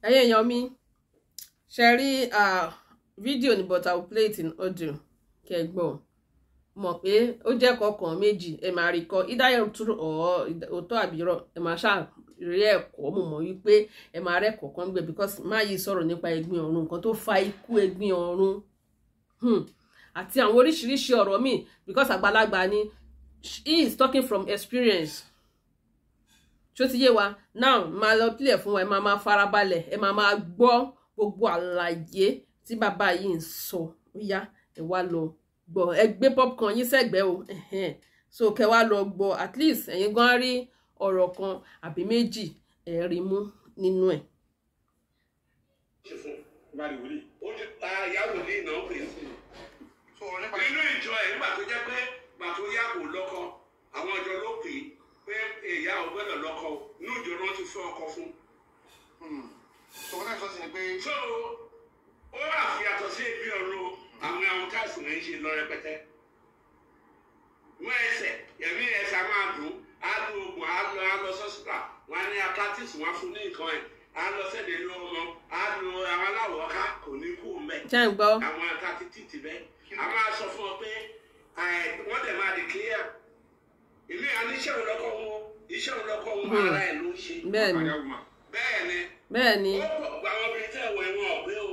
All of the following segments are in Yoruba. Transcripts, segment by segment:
Ẹ̀yin èèyàn mi, ṣe rí fídíò ni, but I will play it in audio kẹ́ ẹ gbọ́. Mọ̀ pé ó jẹ́ kọkàn méjì, ẹ máa rí kọ either true or òótọ́ àbí irọ́, ẹ máa ṣáà rí ẹ̀kọ́. Mo mọ̀ wípé ẹ máa rẹ́kọ̀ọ́ kan gbẹ, because má yìí sọ̀rọ̀ nípa Ẹ̀gbin Ọ̀run, nǹkan tó fa ikú Ẹ̀gbin Ọ̀run, àti àwọn oríṣiríṣi ọ̀rọ̀ míì, because àgbàlagbà ni, he is talking from experience. Ṣó ti yé wa? Now, máa lọ play ẹ̀ fún wa. Ẹ máa máa farabalẹ̀, ẹ máa máa gbọ́ gbogbo àlàyé tí bàbá yìí ń sọ. Ó yá, ẹ wá lọ gbọ́. Ẹ gbé popcorn yín sẹ́gbẹ̀ẹ́ o. So kẹ wá lọ gbọ́. At least ẹ̀yin gan rí ọ̀rọ̀ kan àbí méjì, ẹ rí mú nínú ẹ̀. Ìyá wòlíì náà pè é nínú ìjọ ẹ̀ nígbà tó jẹ́ pé gbà tó yá kò lọ́kọ, àwọn ìjọ ló pè é pé ìyá ò gbọ́dọ̀ lọ́kọ. Inú ìjọ náà ti fẹ́ ọkọ fún. So ó wà fi yàtọ̀ sí Ẹ̀gbin Ọ̀run, àwọn táàsì náà ń ṣe lọ rẹpẹtẹ. Wọ́n ẹsẹ̀ ẹ̀mí ẹsẹ̀ á máa dùn, á lo oògùn, á lọ sọ́sítà, wọ́n á ní arthritis, wọ́n á fún ní nǹkan ẹ̀, á lọ sẹ́dẹ̀ ló ọmọ, á lo àwọn aláwọ̀ ká kò ní kú mẹ́. Ṣé ń gbọ́? Àwọn arthritis bẹ́ẹ̀ a máa sọ fún ọ pé wọ́n dẹ̀ máa declare ìlú yà ní iṣẹ́ òun lọ́kọ̀ wọn, iṣẹ́ òun lọ́kọ̀ wọn, ara ẹ̀ ló ń ṣe. Bẹ́ẹ̀ni. Bẹ́ẹ̀ni. Bẹ́ẹ̀ni. Ó pọ̀, àwọn obìnrin tẹ̀ wọ̀ ẹ̀wọ̀n ọ̀gbẹ́ o.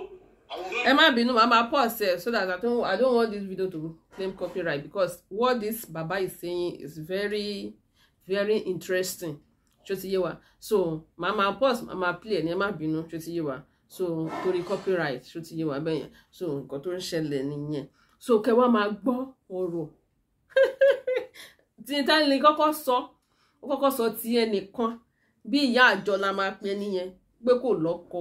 Ẹ má bínú, màá máa pause ẹ so that I don't want this video to claim copyright, because what this baba is saying is very, very interesting. Ṣó ti yé wa? So màá máa pause, màá máa play ẹ ní. Ẹ má bínú. Ṣó ti yé wa? So torí copyright, ṣó ti yé wa bẹ́yẹn? So nǹkan tó ń ṣẹlẹ̀ nìyẹn. So kẹ wá máa gbọ́ ọ̀rọ̀ tí tánilẹ̀ kọ́kọ́ sọ. Ó kọ́kọ́ sọ ti ẹnìkan bí ìyá àjọ la máa pe nìyẹn, pé kò lọ́kọ,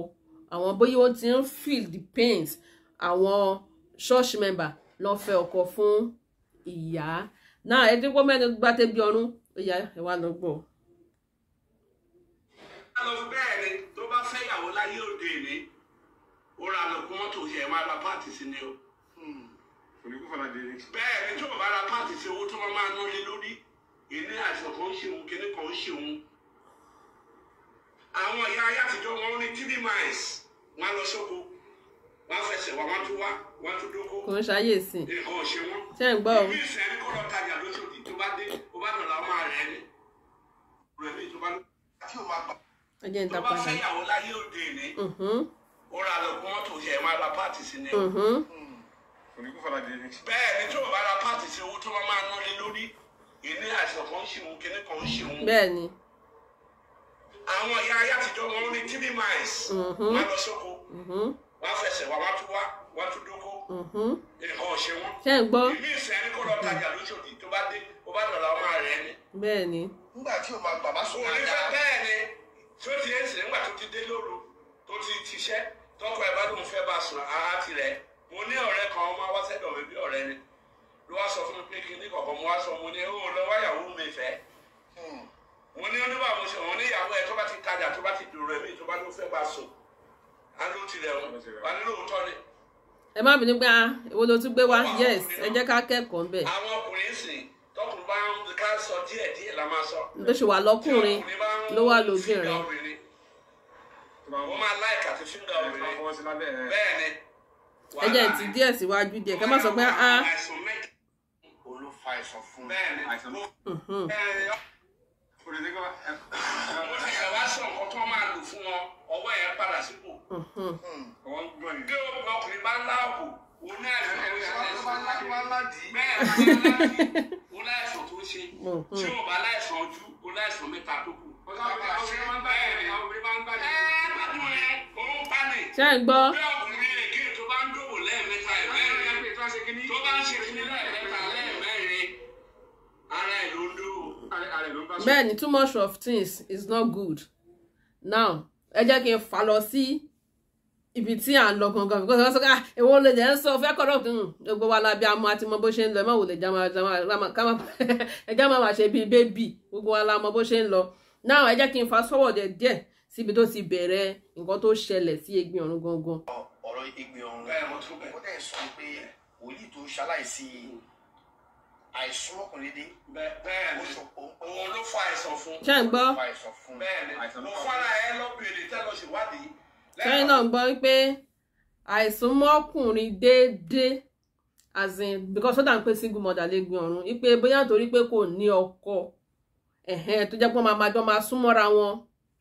àwọn bóyá wọ́n ti ń feel the pains, àwọn church member lọ fẹ́ ọkọ fún ìyá náà. Ẹ dín kó mẹ́nu gbá tẹ́bí ọrún. Ó yá, ẹ wá lọ gbọ́. Bẹ́ẹ̀ ni, tó bá fẹ́ ìyàwó láyé òde ìní, ó ra lọ́kùn mọ́tò yẹ, máa ra part sí ni o. Bẹ́ẹ̀ ni, tó o bá ra part sí, owó tó máa ná lé lórí ìní, àìsàn kan ń ṣe òun, kinní kan ń ṣe òun. Àwọn ìyá ayé àtijọ́, wọn ní 3 miles, wọn á lọ sóko, wọn á fẹsẹ̀ wá, wọn tún wá, wọn tún dóko. Kò ń ṣayé ìsìn. Nǹkan ò ṣe wọn. Ṣé ń gbọ́ o? Ìbí ìsìn, ẹni kó lọ tajà lóṣòdì, tó bá dé, ó bá dọ̀là, ọmọ rẹ̀ ni rẹ̀ mí tó bá Ẹ jẹ́ n tó ta bá padà. fẹ́ ìyàwó láyé òde ìní, ó ra lọ́kùn mọ́tò yẹ, máa ra part sí ni o. Bẹ́ẹ̀ ni, tó o bá ra part sí, owó tó máa ná lé lórí ìní, àìsàn kan ń ṣe òun, kinní kan ń ṣe òun. Bẹ́ẹ̀ni. Àwọn ìyá ayé àtijọ́, wọn ní 3 miles, wọn á lọ sóko, wọn á fẹsẹ̀ wá, wọn tún wá, wọn tún dóko. Nǹkan ò ṣe wọn. Ṣé ń gbọ́? Ìbí ìsìn, ẹni kó lọ tajà lóṣòdì, tó bá dé, ó bá dọ̀là, ọmọ rẹ̀ ni. Bẹ́ẹ̀ni. Nígbà tí o máa bàbá sùn Òní fẹ́ dáadáa. Bẹ́ẹ̀ ni, tí ó ti ń sìn nígbà tó ti dé lóru, tó ti ṣiṣẹ́, tọkọ ẹ̀ bá lóun fẹ́ bá sùn, ara tirẹ̀. Mo ní ọ̀rẹ́ kan, ọmọ wá sẹ́dọ̀ mi bí ọ̀rẹ́ ni, ló wá sọ fún mi pé kí ní kọ̀ọ̀kan. Mo wá sọ, mo ní ó lọ wáyàwó mi fẹ́. Mo ní oníbà, mo ṣe òun ní ìyàwó ẹ̀, tó bá ti tajà, tó bá ti dòrò ẹ̀mí, tó bá ló fẹ́ bá sùn, á ló tirẹ̀ wọn wà ní lóòótọ́ ni. Ẹ má bínú pé ah, èwo ló tún gbé wá? Yes, ẹ jẹ́ ká kẹ́kọ̀ọ́ ńbẹ̀. Àwọn ọkùnrin sìn, tọkùnrin bá ń ká sọ díẹ̀ díẹ̀ la máa sọ. Bó ṣe wà lọ́kùnrin ló wà lóbìnrin. Wọ́n máa like àti finger obìnrin. Bẹ́ẹ̀ ni. Ẹ jẹ́ ti díẹ̀ síwájú díẹ̀, kẹ́ má sọ pé ah. Àìsàn mẹ́ta. Òun ló fa àìsàn fún un. Bẹ́ẹ̀ ni. Mo ti ṣe wá sọ nǹkan tó máa lò fún wọn, ọwọ́ ẹ̀ padà sípò. Bí ọkùnrin bá ń láàbò, òun ní àìsàn tó ń ṣe. Bẹ́ẹ̀ ni, òun láìsàn tó ń ṣe. Tí ò bá láìsàn ojú, òun láìsàn mẹ́ta tó kù. Bẹ́ẹ̀ ni, ẹ gbádùn ẹ, òun pa ni. Ṣé ń gbọ́? Bí ọkùnrin èké tó bá ń dòwò lẹ́ẹ̀mẹ́ta, ẹ̀mẹ́rin, tó bá ń ṣe kíní lẹ́ẹ̀mẹ́ta, lẹ́ẹ̀mẹ́rin, ara ẹ̀ ló ń dòwò. Bẹ́ẹ̀ ni, too much of things is not good. Now, ẹ jẹ́ kí n fà lọ sí ibi tí à ń lọ gangan, because wọ́n sọ pé ah, èwo lè jẹ́ ń sọ fẹ́ corrupt. Gbogbo wa lábẹ́ amọ̀ àti mọ bó ṣe ń lọ. Ẹ má wò lè ẹ já máa ṣe bíi baby. Gbogbo wa la mọ bó ṣe ń lọ. Now, ẹ jẹ́ kí n fà sọ́wọ́ dẹ̀ díẹ̀ síbi tó ti bẹ̀rẹ̀, nǹkan tó ṣẹlẹ̀ sí Egbin Ọ̀run gangan. Ọ̀rọ̀ Egbin Ọ̀run. Bẹ́ẹ̀, mo tún bẹ̀. Ó dẹ̀ sọ pé wòlíì tó ṣaláìsí, àìsàn ọkùnrin dé. Bẹ́ẹ̀ ni, òun ló fa àìsàn fún. Ṣé ń gbọ́? Fa àìsàn fún. Bẹ́ẹ̀ ni, mo fara ẹ lọ bèrè tẹ́ lọ ṣèwádìí. Sẹ́yìn náà gbọ́ pé àìsùnmọ́kùnrin déédéé, as in because ó dà ń pé single mother lè gbin ọ̀run, wípé bóyá nítorí pé kò ní ọkọ ẹ̀hẹ́n tó jẹ́ pé wọ́n máa jọ máa súnmọ́ra wọn,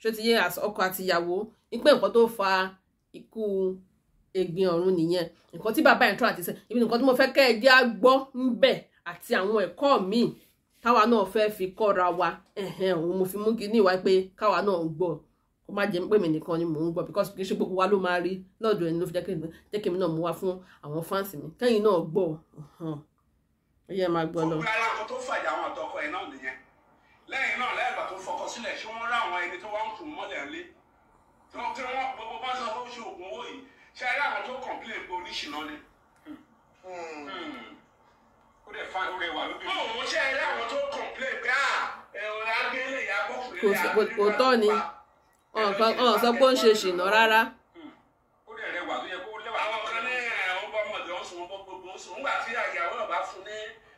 ṣó ti yé, ọkọ àti ìyàwó, wípé nǹkan tó fa ikú Ẹ̀gbin Ọ̀run nìyẹn. Nǹkan tí bàbá yẹn tó àti sẹ́ ibi nǹkan tí mo fẹ́ kẹ́ ẹ jẹ́ á gbọ́ ń bẹ̀ àti àwọn ẹ̀kọ́ míì táwa náà fẹ́ fi kọ́ra wa ẹ̀hẹ́n, òun mo fi mú kí ní ìwà pé káwa náà gbọ́, kó má jẹ́ pé mi nìkan ni mò ń gbọ́, because kì í ṣe gbogbo wa ló máa rí lọ́dọ̀ ẹni ló fi jẹ́ kí èmi náà mú wá fún àwọn fans mi kẹ́yìn náà gbọ́. Ó yẹ máa gbọ́ lọ. Gbogbo ara nǹkan tó fàjà àwọn àtọkọ ẹ̀ náà nìyẹn. Lẹ́yìn náà, lẹ́yìn ìgbà tó fọkọ sílẹ̀, ṣé wọ́n rá àwọn ẹni tó wá ń kùn mọ́lẹ̀ ńlé tí wọ́n gbogbo bá sọ fún ṣe oògùn owó yìí, ṣé ẹ rí àwọn tó complain pé oníṣìná ni? Ó dẹ̀ fa orí ẹwà lóbi. Òun ṣe ẹ rí àwọn tó complain pé à ẹ̀rọ agbélé ìyá bọ́kùnrin. Kò tọ́ ni ọ̀n sọ pé ó ń ṣe ṣìnà rárá. Ó dẹ̀ rẹwà tó yẹ kó lẹ́wà. Àwọn kan ní ẹ̀rọ bọ́ ọmọdé ọ̀hún sùn, wọ́n bọ́ gbogbo ń sùn. Nígbà tí àyàwó ẹ̀ bá fún ní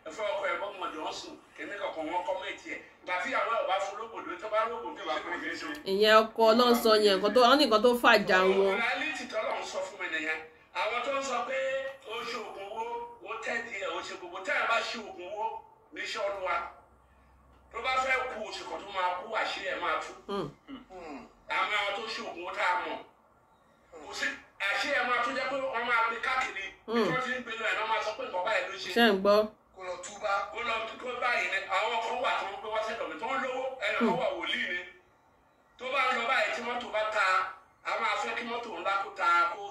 ẹ̀fọ́ ọkọ ẹ̀ bọ́ ọmọdé ọ̀hún sùn, kìnìún kankan wọn kọ́ mẹ́tì ẹ̀. Ìgbà tí ìyàwó ẹ̀ bá fún lóbòdó, tó bá lóbòdó wà fún mi ṣe. Ìyẹn ọkọ ló ń sọ yẹn, nǹkan tó wọ́n ní nǹkan tó fàjà wọn. Reality tọ́lọ̀ ń sọ fún mi nìyẹn. Àwọn tó ń sọ pé ó ṣe oògùn owó, ó tẹ́tí ẹ̀, ó ṣe gbogbo tẹ́ ẹ̀ bá ṣe oògùn owó níṣẹ́ Olúwa, tó bá fẹ́ kú oṣù kan tó máa kú, àṣírí ẹ̀ máa tú. Àmọ́ àwọn tó ṣe oògùn owó tá a mọ̀, kò sí àṣírí ẹ̀ máa tún jẹ́ pé wọ́n máa gbé káàkiri bí wọ́n ti ń gbé lọ ẹ̀ náà máa sọ pé nǹkan báyìí ló ṣe. Ṣé ń gbọ́? Kó lọ túbá. Kó lọ kó báyìí ni. Àwọn kan wà tó ń gbé wá sẹ́dọ̀ mi tó ń lówó, ẹnì kan wà wòlíì ni, tó bá ń lọ báyìí tí mọ́tò bá ta, a máa fẹ́ kí mọ́tò ńlá kó ta, kó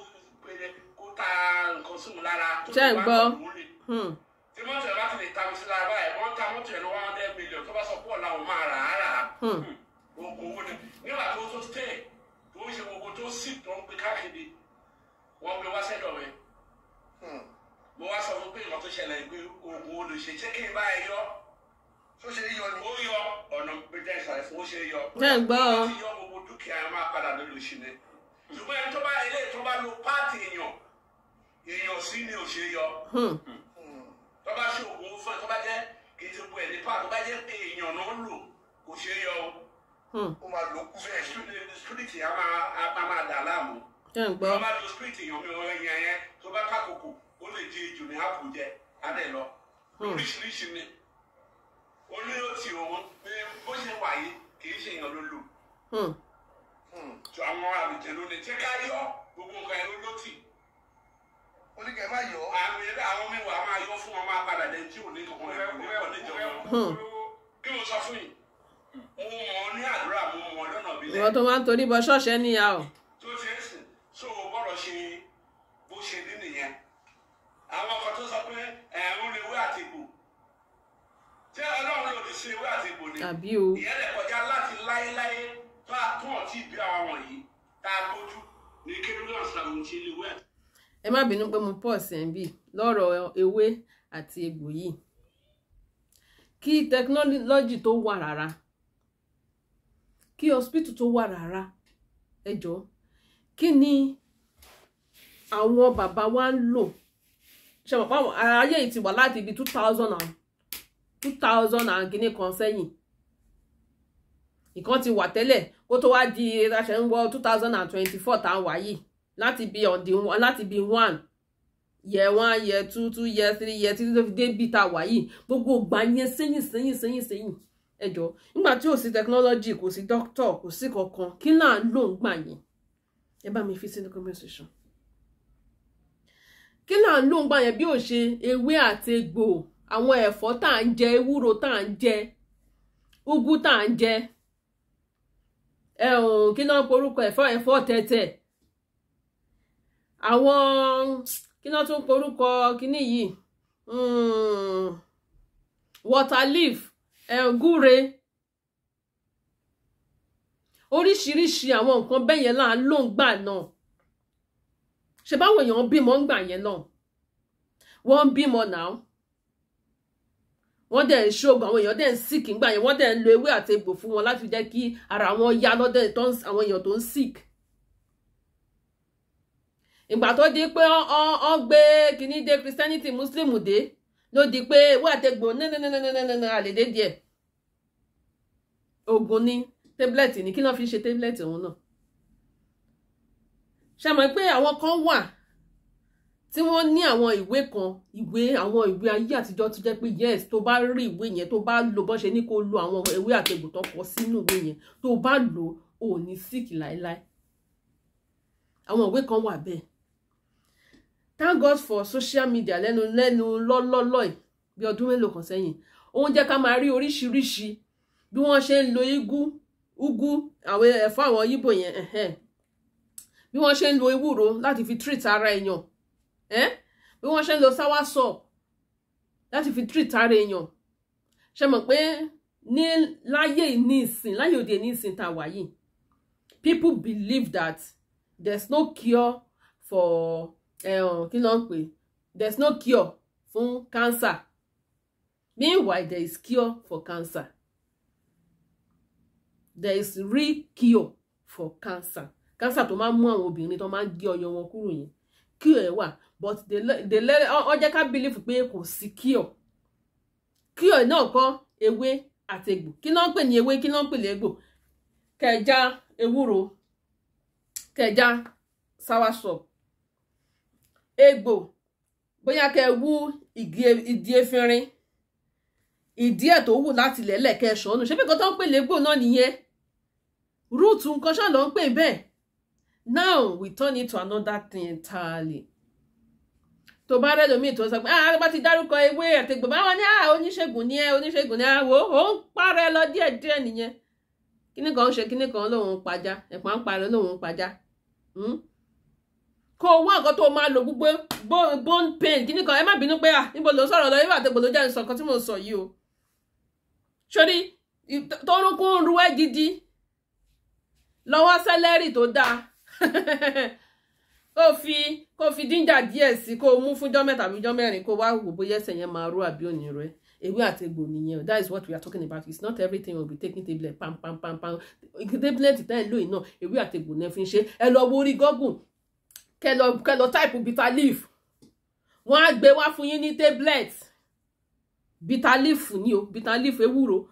péré, kó ta nǹkan sóun lára. Ṣé ń gbọ́? Tí mọ́tò ẹ̀ bá ti lè ta mi sí lára báyìí, wọ́n ta mọ́tò ẹ̀ ní 100 million, tó bá sọ pọ̀ làwọn máa rà á rà á. Oògùn owó ni. Nígbà tó tó stay tó ń ṣe gbogbo tó sì tó ń gbé káàkiri, wọ́n gbé wá sẹ́dọ̀ mi, mo wá sọ fún pé nǹkan tó ṣẹlẹ̀ pé oògùn owó ló ṣe, ṣé kí n bá ẹ yọ? Tó ṣe yọ ni. Ó yọ ọ̀nà pété ìsàlẹ̀ fún ó ṣe yọ. Ṣé ń gbọ́ ọ? Ó ti yọ gbogbo dúkìá ẹ máa padà lórí oṣù ni, ṣùgbọ́n ẹni tó bá eléyìí tó bá lo páàtì èèyàn èèyàn sí ni ò ṣe yọ. Tó bá ṣe oògùn owó fún ẹ, tó bá jẹ́ kì í ṣe gbogbo ẹ̀ ní páàtì, tó bá jẹ́ pé èèyàn náà lò, kò ṣe yọ o. Ó máa lò ó kú bẹ́ẹ̀. Spirit yẹn á máa dà láàmú. Ṣé ń gbọ́? Tó bá lo spirit èèyàn mi ò yẹn yẹn, tó bá kákòókò, ó lè di ejò ní àpò jẹ á dẹ̀ lọ. Oríṣiríṣi ni olóyè tí òun pé bó ṣe wà yìí kì í ṣe èèyàn ló lò. Tó àwọn àlùjẹ̀nu ni ṣé ká yọ gbogbo nǹkan ẹ̀ ló ló tì. Ó ní kẹ́ ẹ má yọ. Àmì àwọn mẹ́wàá máa yọ fún wọn, máa padà dé tí ò ní kankan ẹ̀ kò ní pọ̀ níjọba. Kí mo sọ fún yìí, mo mọ̀ ọ́ ní àdúrà, mo mọ̀ ọ́ lọ́nà ìbílẹ̀. Ìwọ tó máa ń torí bọ ṣọ́ọ̀ṣì ẹ níyà o. Tó ti ń sìn so bọ́rọ̀ ṣe bó ṣe ní nìyẹn. Àwọn kan tó sọ pé ẹ̀rún lè wé àti egbò, ṣé Ọlọ́run lòdì sí ewé àti egbò ni? Àbí o? Ìyẹn lè kọjá láti láéláé tó a tún ọtí bí àwọn wọ̀nyí tá a gbójú ní kérúbù sàmù tí ilé wé àti. Ẹ má bínú pé mo pọ̀ sí ẹ̀ ń bì lọ́rọ̀ ewé àti egbò yìí. Kí technology tó wà rárá, kí hospital tó wà rárá, ẹ jọ̀ọ́, kí ni àwọn bàbá wa ń lò? Ṣe mọ̀ pé àwọn ayé yìí ti wà láti ibi 2000 and kìíní kan sẹ́yìn. Ìkan ti wà tẹ́lẹ̀ kó tó wá di aṣẹ ń wọ 2024 tá à ń wà yìí, láti bí on the one, láti bí 1 year, 1 year, 2, 2 year, 3 year, títí tó fi dé bí tá a wà yìí. Gbogbo ìgbà yẹn sẹ́yìn sẹ́yìn sẹ́yìn sẹ́yìn, ẹ jọ̀ọ́, nígbà tí ò sí technology, kò sí doctor, kò sí kankan, kí là ń lò ń gbà yẹn? Ẹ bá mi fi sínú comment section. Kí là ń lò ń gbà yẹn bí ò ṣe ewé àti egbò, àwọn ẹ̀fọ́ tá à ń jẹ, ewúro tá à ń jẹ, úgú tá à ń jẹ, ẹ̀hún, kí náà porúkọ ẹ̀fọ́, ẹ̀fọ́ tẹ̀tẹ̀, àwọn kí náà tún porúkọ kíní yìí, water leaf, gúre, oríṣiríṣi àwọn nǹkan bẹ́ẹ̀ yẹn là ń lò ń gbà náà. Ṣe báwọn èèyàn bímọ ń gbà yẹn náà? Wọ́n ń bímọ náà, wọ́n dẹ̀ ń ṣoògùn, àwọn èèyàn dẹ̀ ń sick ńgbà yẹn, wọ́n dẹ̀ ń lo ewé àti egbò fún wọn láti jẹ́ kí ara wọn yá lọ́dẹ̀ tó ń àwọn èèyàn tó ń sick. Ìgbà tó di pé ọ́n gbé kinní dé, Christianity, Muslim dé, ló di pé ewé àti egbò nínú àlèdè díẹ̀, oògùn ni, tablet ni. Kí ló fi ń ṣe tablet òun náà? Ṣe mọ̀ pé àwọn kan wà tí wọ́n ní àwọn ìwé kan, ìwé, àwọn ìwé ayé àtijọ́, tó jẹ́ pé yes, tó bá rí ìwé yẹn, tó bá lò bọ́n ṣe ní kó lo àwọn ìwé àtegbò tó kọ sínú ìwé yẹn, tó bá lò, ò ní sick láéláé. Àwọn ìwé kan wà bẹ́ẹ̀. Thank God for social media. Lẹ́nu lẹ́nu lọ́lọ́lọ́ ẹ̀, bí ọdún mélòó kan sẹ́yìn, ó ń jẹ́ ká máa rí oríṣiríṣi bí wọ́n ṣe ń lo igu, ugu, àwọn ẹ̀fọ́ àwọn Yíbò yẹn, bí wọ́n ṣe ń lo ewúro láti fi treat ara èèyàn, bí wọ́n ṣe ń lo soursop láti fi treat ara èèyàn. Ṣe mọ̀ pé ní láyé ní ìsìn, láyé òde ní ìsìn tá a wà yìí, people believe that there's no cure for, kí ló ń pè, there's no cure fún cancer. Meanwhile, there is cure for cancer. There is real cure for cancer. Cancer tó máa ń mú àwọn obìnrin, tó máa ń gé ọyàn wọn kúrò yẹn, cure ẹ̀ wà, but they let ọ jẹ́ ká believe pé kò sí cure. Cure náà kọ́ ewé àtegbò. Kí ló ń pè ní ewé? Kí ló ń pè légbò? Kẹja ewúro, kẹja soursop, egbò, bóyá kẹ wú ìdí efinrin, ìdí ẹ̀ tó wù láti lẹ́lẹ̀, kẹ ṣọ́nù. Ṣé bí nǹkan tó ń pè légbò náà nìyẹn? Root nǹkan ṣáà ló ń pè bẹ́ẹ̀. Now we turn it to another thing entirely. Tó bá rẹ́ lómi tó sọ pé, ah, bá ti dárúkọ ewé àtegbò báwọn ní, ah, oníṣègùn ní ẹ, oníṣègùn ní ẹ, wò ó ń parẹ́ lọ díẹ̀díẹ̀ nìyẹn. Kíní kan ń ṣe kíní kan, lòun ń pajá, ẹ̀pà ń parẹ́, lòun ń pajá. Kó o wá nǹkan tó máa lò, gbogbo bone pain, kíní kan. Ẹ má bínú pé, ah, níbo ló sọ̀rọ̀ lọ? Ewé àtegbò ló jẹ́ nsọ kan tí mo sọ yìí o. Sórí tọrúnkún ń ru ẹ́ gidi lọ́wọ́, celery tó dáa, kó fi ginger díẹ̀ sí, kó mú fúnjọ́ 3 àbí jọ́ 4, kó wá wò bóyá ẹsẹ̀ yẹn máa rú àbí òní rẹ. Ewé àtegbò nìyẹn. That is what we are talking about. It's not everything will be taking tablet, pam pam pam pam. Tablet tẹ́ ẹ̀ lóyìn náà, ewé àtegbò náà fi ń ṣe. Ẹ lọ wo orí Google, kẹ lọ type bitter leaf, wọ́n á gbé wá fún yín ní tablet. Bitter leaf ni o, bitter leaf, ewúro,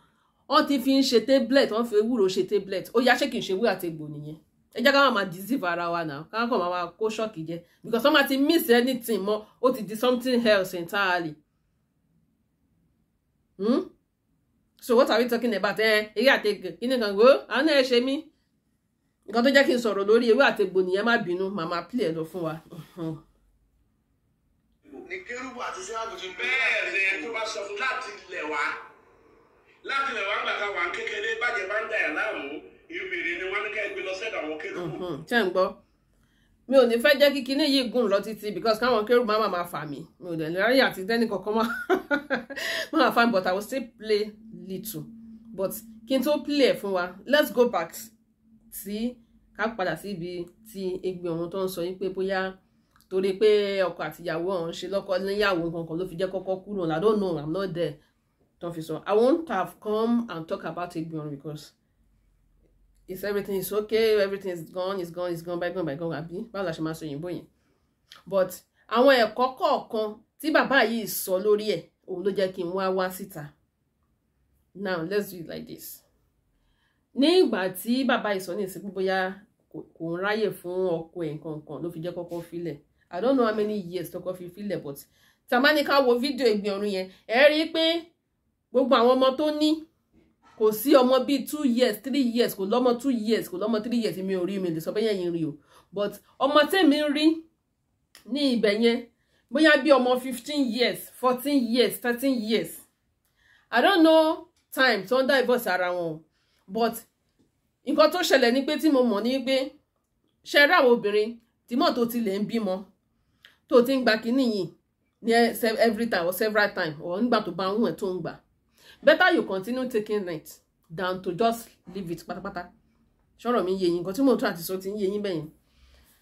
wọ́n ti fi ń ṣe tablet, wọ́n fi ewúro ṣe tablet. Ó yá, ṣé kì í ṣe ewé àtegbò nìyẹn? Ẹ jẹ́ ká máa deceive ara wa náà, ká kàn máa kó ṣọ́ọ̀kì jẹ, because wọ́n máa ti miss anything mọ́, ó ti di something else entirely. Hmm? So what are we talking about? Ẹ ewé àtegbò kí ni kan gbó àwọn náà ṣe mí. Nǹkan tó jẹ́ kí n sọ̀rọ̀ lórí ewé àtegbò nìyẹn. Má bínú, màmá play ẹ̀ lọ fún wa. Ní kérúbù àti sẹ́ráfù ti ń bẹ. Bẹ́ẹ̀ ni, tó bá sọ fún láti ilẹ̀ wá, láti ilẹ̀ wá, gbà ká wà ń kékeré, bàjẹ́ bá ń dà yà láàmú, ìbèrè ni wọ́n ní ká gbé lọ sẹ́dọ̀ àwọn kérúbù. Ṣé ń gbọ́? Mi ò ní fẹ́ jẹ́ kí kinní yìí gùn lọ títí, because káwọn kérúbù má máa fà mí, mi ò dẹ̀ ní ráyè àti tẹ́nì kankan má máa fà mí, but I will still play little. But kí n tó play ẹ̀ fún wa, let's go back sí, ká padà síbi tí Ẹ̀gbin Ọ̀run tó ń sọ yín pé bóyá torí pé ọkọ àtìyàwó ọ̀hún ṣe lọ́kọ níyàwó kankan ló fi jẹ́ kọ́kọ́ kúrò. I don't know, I'm not there. Tó fi sọ, I won't have come and talk about Ẹ̀gbin Ọ̀run because it's, everything is okay, everything is gone, is gone, is gone, bygone, bygone, àbí báwo la ṣe máa sọ òyìnbó yẹn? But àwọn ẹ̀kọ́ kọ̀ọ̀kan tí bàbá yìí sọ lórí ẹ̀, òun ló jẹ́ kí n wá wá síta. Now let's do it like this. Ní ìgbà tí bàbá yìí sọ ní ìsìnkú, bóyá kò ń ráyè fún ọkọ ẹ̀ nǹkan kan ló fi jẹ́ kọ́kọ́ filẹ̀. I don't know how many years tọkọ fi filẹ̀, but tí a bá ní ká wo fídíò Ẹ̀gbin Ọ̀run yẹn, ẹ rí i pé gbogbo àwọn ọmọ tó ní, kò sí ọmọ bíi 2 years, 3 years, kò lọ́mọ 2 years, kò lọ́mọ 3 years. Mi ò rí, mi lè sọ bẹ́yẹn yín rí o, but ọmọ tèmi ń rí ní ibẹ̀ yẹn, bóyá bí ọmọ 15 years, 14 years, 13 years. I don't know time tó ń divorce ara wọn, but nǹkan tó ṣẹlẹ̀ ni pé, tí mo mọ̀ ní pé, ṣe rí àwọn obìnrin tí mọ̀ tó tilẹ̀ ń bímọ, tó ti ń gba kínní yìí ní every time or several times or nígbà tó bá ń wọ̀n tó ń gbà, better you continue taking it than to just leave it pátápátá. Ṣọ́rọ̀ mi yé yín? Nǹkan tí mo tún àti sọ ti ń yé yín bẹ́yẹn.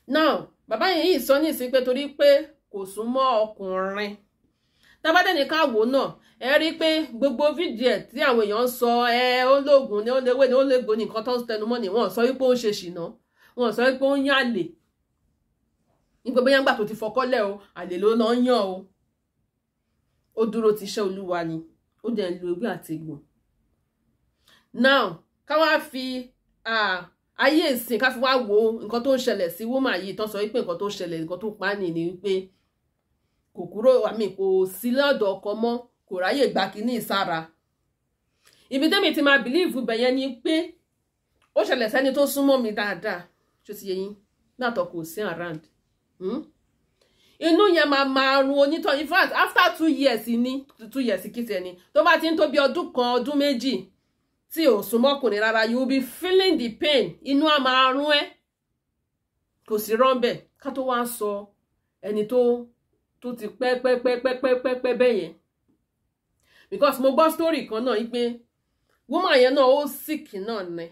Now, bàbá yẹn yìí sọ ní ìsín pé torí pé kò sún mọ́ ọkùnrin, tábàdé ní ká wò náà, ẹ rí i pé gbogbo fídíò ẹ̀ tí àwọn èèyàn ń sọ, ẹ ó lóògùn ni, ó léwé ni, ó légbò ní, nǹkan tó ń tẹnu mọ́ ni. Wọ́n sọ wípé ó ń ṣe ṣìnà, wọ́n sọ wípé ó ń yàlè nígbà bóyá ńgbà tó ti fọkọ́lẹ̀ o, àlè ló lọ ń yàn o. Ó dúró ti iṣẹ́ Olúwa ni, ó dẹ̀ ń lo ewé àti egbò. Now ká wá fi Ayé ìsìn ká fi wá wo nǹkan tó ń ṣẹlẹ̀ sí woman yìí, tán sọ wípé nǹkan tó ń ṣẹlẹ̀, nǹkan tó pa á nì ni wípé kò kúrò, àmì kò sí lọ́dọ̀ ọkọ mọ́, kò ráyè gba kínní ìsára. Ibi tẹ́mi ti máa believe bẹ̀yẹn ni pé ó ṣẹlẹ̀ sẹ́ni tó súnmọ́ mi dáadáa. Ṣó ti yé yín? Látọ̀ kò sí around. Inú yẹn máa máa run onítọ̀. In fact, after 2 years ní 2 years kìtì ẹni tó bá ti ń tó bí ọdún kan, ọdún 2 tí ò súnmọ́kùnrin rárá, you will be feeling the pain. Inú á máa rún ẹ́, kò sí rọ́ńbẹ̀. Ká tó wá sọ ẹni tó ti pẹ́ pẹ́ pẹ́ pẹ́ pẹ́ pẹ́ pẹ́ bẹ́ẹ̀ yẹn, because mo gbọ́ story kan náà yìí pé woman yẹn náà, ó sick náà ni.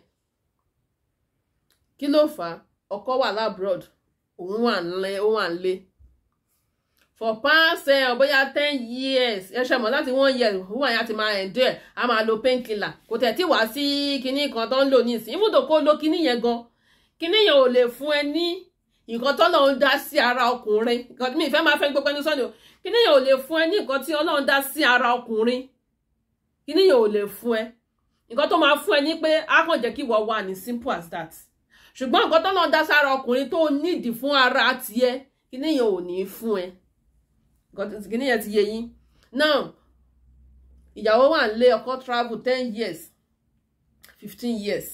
Kí ló fà á? Ọkọ wà l'abroad, òun wà nílé, ó wà nílé for past bóyá 10 years. Ẹ ṣe mọ̀, láti one year, woman yẹn á ti máa endure, á máa lo painkiller. Kò tẹ̀ tí wá sí kinní kan tó ń lò nísìn. Even though kó lo kinní yẹn gan, kinní yẹn ò lè fún ẹ ní nǹkan tọ́lọ́run dá sí ara ọkùnrin. Nǹkan mi ìfẹ́ máa fẹ́ gbogbo ẹni sọ́ni o, kinní yẹn ò lè fún ẹ ní nǹkan tí Ọlọ́run dá sí ara ọkùnrin. Kinní yẹn ò lè fún ẹ. Nǹkan tó máa fún ẹ ní pé á kàn jẹ́ kí ìwọ wà ní, simple as that. Ṣùgbọ́n nǹkan tọ́lọ́run dá sára ọkùnrin tó nídìí fún ara tiẹ̀, kinní yẹn ò ní fún ẹ. Kinní yẹn ti yé yín now. Ìyàwó wà nílé, ọkọ travel 10 years, 15 years.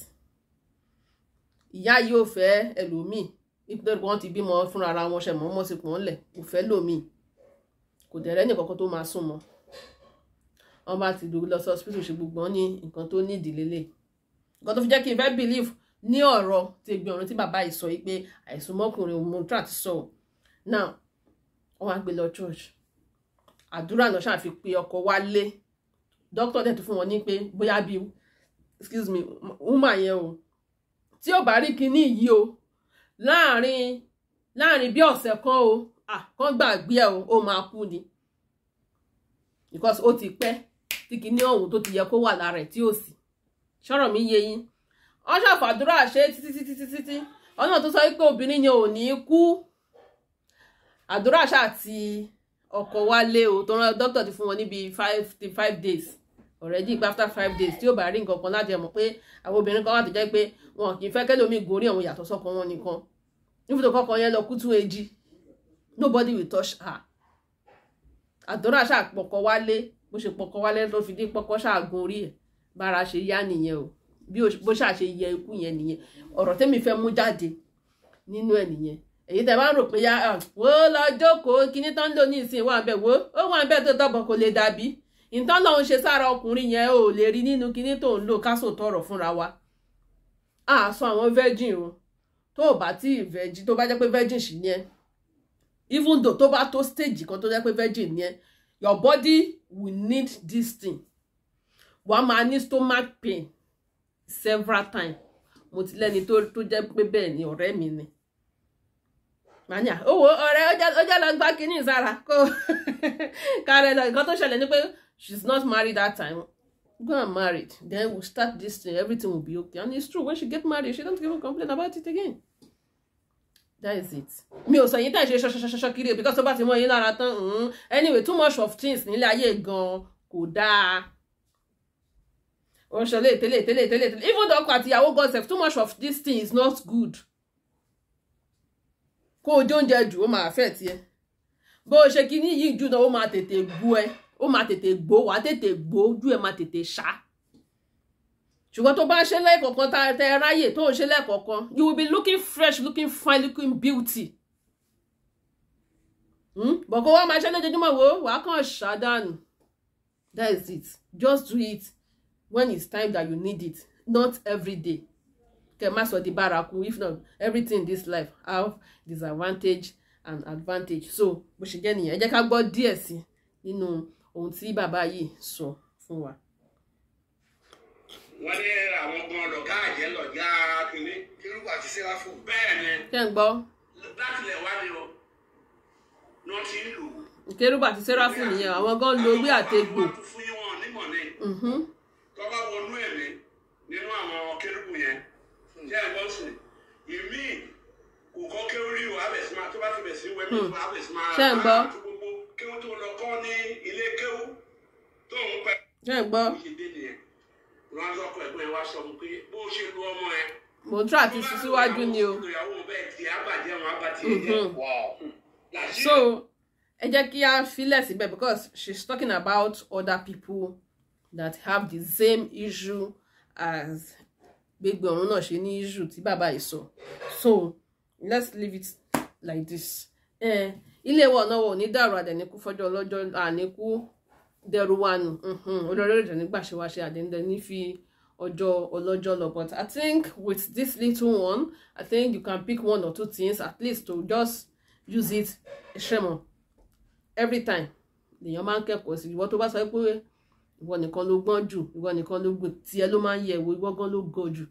Ìyá yìí ò fẹ́ ẹlòmíì nítorí wọ́n ti bímọ fúnra ara wọn. Ṣe mọ́ mọ́ sí pọ́n lẹ̀, kò fẹ́ lòmíì, kò dẹ̀rẹ́ ní kankan tó máa sún mọ́. Wọ́n bá ti lọ sí hospital, ṣe gbogbo wọn ní nǹkan tó ní ìdílé lè. Nǹkan tó fi jẹ́ kí n fẹ́ believe ní ọ̀rọ̀ tí Ẹ̀gbin Ọ̀run, tí bàbá yìí sọ yìí pé àìsùn mọ́kùnrin òun mo try ti sọ now. Wọ́n wá gbé lọ church, àdúrà náà ṣáà fi pe ọkọ wálé. Doctor dẹ̀ tún fún wọn ní pé bóyá bí, excuse me, woman yẹn o, tí ò bá rí kinní yìí o láàrin bí ọ̀sẹ̀ kan o, kán gbàgbé ẹ o, ó máa kú ni, because ó ti pẹ́ tí kinní ọ̀hún tó ti yẹ kó wà lára ẹ̀ tí ò sí. Ṣọ́rọ̀ mi yé yín? Wọ́n ṣàfàdúrà ṣe títí títí títí tí ọ̀nà tó sọ wípé obìnrin yẹn ò ní kú. Àdúrà ṣáà ti ọkọ wálé o, tó rán dókítà ti fún wọn níbi 5 days already, pé after 5 days, tí ó bá rí nǹkan kan láti ẹ̀ mọ̀ pé àwọn obìnrin kan wà tó jẹ́ pé wọn kì í fẹ́ kẹ́lòmíì gorí àwọn yàtọ̀ sọ́kọ wọn nìkan. Níbi tó kọ́kọ́ yẹn lọ kú tún èjì, nobody will touch her. Àdúrà ṣáà pọkọ wálé. Bó ṣe pọkọ wálé tó fi dín pọkọ ṣáà gun orí ẹ̀, bára ṣe yá nìyẹn o. Bí bó ṣáà ṣe yẹ ikú yẹn nìyẹn. Ọ̀rọ̀ tẹ́mi fẹ́ mú jáde nínú ẹ̀ nìyẹn. Èyí tẹ́ bá ń rò pé yá wo lọ jókòó, kíní tán ń lò ní ìsìn wà bẹ́ẹ̀, wo ó wà bẹ́ẹ̀ tó tọ́bọ̀, kò lè dàbí nǹkan lọ́hún ṣe sára ọkùnrin yẹn, ò lè rí nínú kíní tó ń lò. Kásò tọrọ fúnra wa, a sọ àwọn virgin o. Tó o bá tí virgin, tó bá jẹ́ pé virgin sì ni ẹ́, even though tó bá tó stage kan tó jẹ́ pé virgin ni ẹ́, your body will need this thing. Wàá máa ní stomach pain several times. Mo ti lẹ́ni tó jẹ́ pé bẹ́ẹ̀ ni, ọ̀rẹ́ mi ni. Màá owó ọ̀rẹ́, ó jẹ́ lọ gbá kínní sára kó kárẹ̀ lọ. Nǹkan tó ṣẹlẹ̀ ni pé she's not married that time. Go and married, then we'll start this thing, everything will be okay. And it's true, when she get married, she don't even complain about it again. That is it. Mi ò sọ yín tá ìṣe ṣọṣọṣọṣọ kiri, because tó bá ti mọ yín lára tán. Anyway, too much of things nílé ayé gan kò dáa. Ó ń ṣọlé tẹ́lẹ̀ tẹ́lẹ̀ tẹ́lẹ̀ tẹ́lẹ̀. Even though ọkọ àti ìyàwó gan sef, too much of this thing is not good. Kó o jẹ oúnjẹ jù, ó máa affect ẹ. Bó o ṣe kíní yìí jù náà, ó máa tètè gbó ẹ, ó máa tètè gbó, wàá tètè gbó, ojú ẹ máa tètè ṣá. Ṣùgbọ́n tó bá ṣe lẹ́ẹ̀kọ̀ọ̀kan, tá tẹ ráyè tó ń ṣe lẹ́ẹ̀kọ̀ọ̀kan, you will be looking fresh, looking fine, looking beauty. Bọ̀ kó wá máa ṣe lójoojúmọ́, wo wàá kàn ṣàdánù. That is it. Just do it when it's time that you need it, not every day. Kẹ má sọ di bárakú. If not, everything in this life have disadvantage and advantage. So bó ṣe jẹ́ nìyẹn. Ẹ jẹ́ ká gbọ́ díẹ̀ sí nínú ohun tí bàbá yìí sọ fún wa. Wọ́n ní àwọn gan lọ̀gá àjẹ́, lọ̀gá kínní. Kérúbù àti Séráfù. Bẹ́ẹ̀ ni. Ṣé ń gbọ́? Láti lẹ̀ wá ni o ní wọ́n ti ń lò ó. Kérúbù àti Séráfù nìyẹn, àwọn gan lo ewé àtegbò. Wọ́n tún fún yín wọn nímọ̀ ni. Tó bá wọnú ẹ̀mí nínú àwọn kérúbù yẹn, jẹ́ ẹ̀gbọ́n sí ìmí, kò kọ́ kéwú rí o, abẹ̀ sí máa tó bá ti bẹ̀ sí wẹ́mí tó abẹ̀ sí máa. Ṣé ń gbọ́? Máa tú gbogbo kéwú tó lọ kọ́ ní ilé kéwú tó ń pẹ́. Ṣé ń gbọ́? Bó ṣe dé nìyẹn, wọn á sọkọ ẹ̀gbọ́n ẹ wá sọ fún pé bó ṣe lu ọmọ ẹ. Mo ń try àti sún síwájú ni o. Ìyàwó bẹ́ẹ̀ tí á bàjẹ́ wọn á bá tiẹ̀ jẹ́. Làṣírí So ẹ jẹ́ kí a filẹ̀ síbẹ̀ because she's talking about other people that have the same issue as gbogbo ọ̀run náà ṣe ní issue tí bàbá yìí sọ. So let's leave it like this. Ilé wa, ọ̀nà wa ò ní dàrú, àdẹ̀níkú fọjọ́ ọlọ́jọ́, àníkú dẹrù wa nù. Olórí ìjọ nígbà ṣe wá ṣe àdéhùn ní fi ọjọ́ ọlọ́jọ́ lọ. But I think with this little one, I think you can pick one or two things at least to just use it. Ṣe mọ̀, every time lèèyàn máa ń kẹ́kọ̀ọ́ sí. Ìwọ tó bá sọ pé ìwọ nìkan ló gbọ́n jù, ìwọ nìkan ló gbọ́n, tiẹ̀ ló máa ń yẹ ìwọ, ìwọ gan ló gọ̀ jù.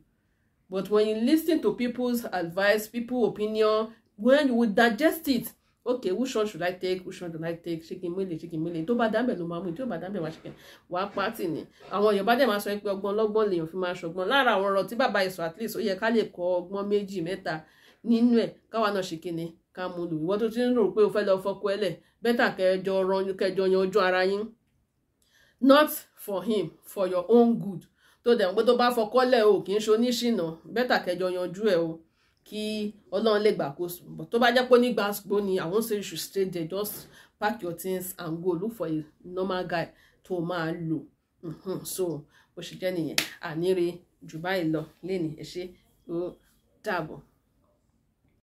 But when you listen to people's advice, people opinion, when you will digest it, okay, which one should I take, which one should I take? Ṣé kí n mélèé, ṣé kí n mélèé? Tó bá dábẹ̀ ló máa mú, tí ó bá dábẹ̀ wá ṣe kí wàá pátì ni. Àwọn Yorùbá dẹ̀ máa sọ pé ọgbọ́n ọlọ́gbọ́n lèèyàn fi máa ṣọgbọ́n. Lára àwọn ọ̀rọ̀ tí bàbá yìí sọ, at least ó yẹ ká lè kọ́ ọgbọ́n méjì mẹ́ta nínú ẹ̀, káwa náà ṣe kíni, ká mú lò. Ìwọ tó ti ń rò pé o fẹ́ lọ fọkọ ẹ lẹ̀, better kẹjọ ran, kẹjọ yan ojú ara yín, not for him, for your own good. Tó dẹ̀ ń pé tó bá fọkọ́lẹ̀ o kì í ṣe oníṣìnà, better kẹjọ yanjú ẹ o, kí Ọlọ́run lè gbàkóso. But tó bá jẹ́ pé onígbàgbó ni, I won't say you should stay there. Just pack your things and go look for a normal guy tó máa lò. So bó ṣe jẹ́ nìyẹn. Àníre jù báyìí lọ lénìí. Ẹ ṣé, ó dàbọ̀.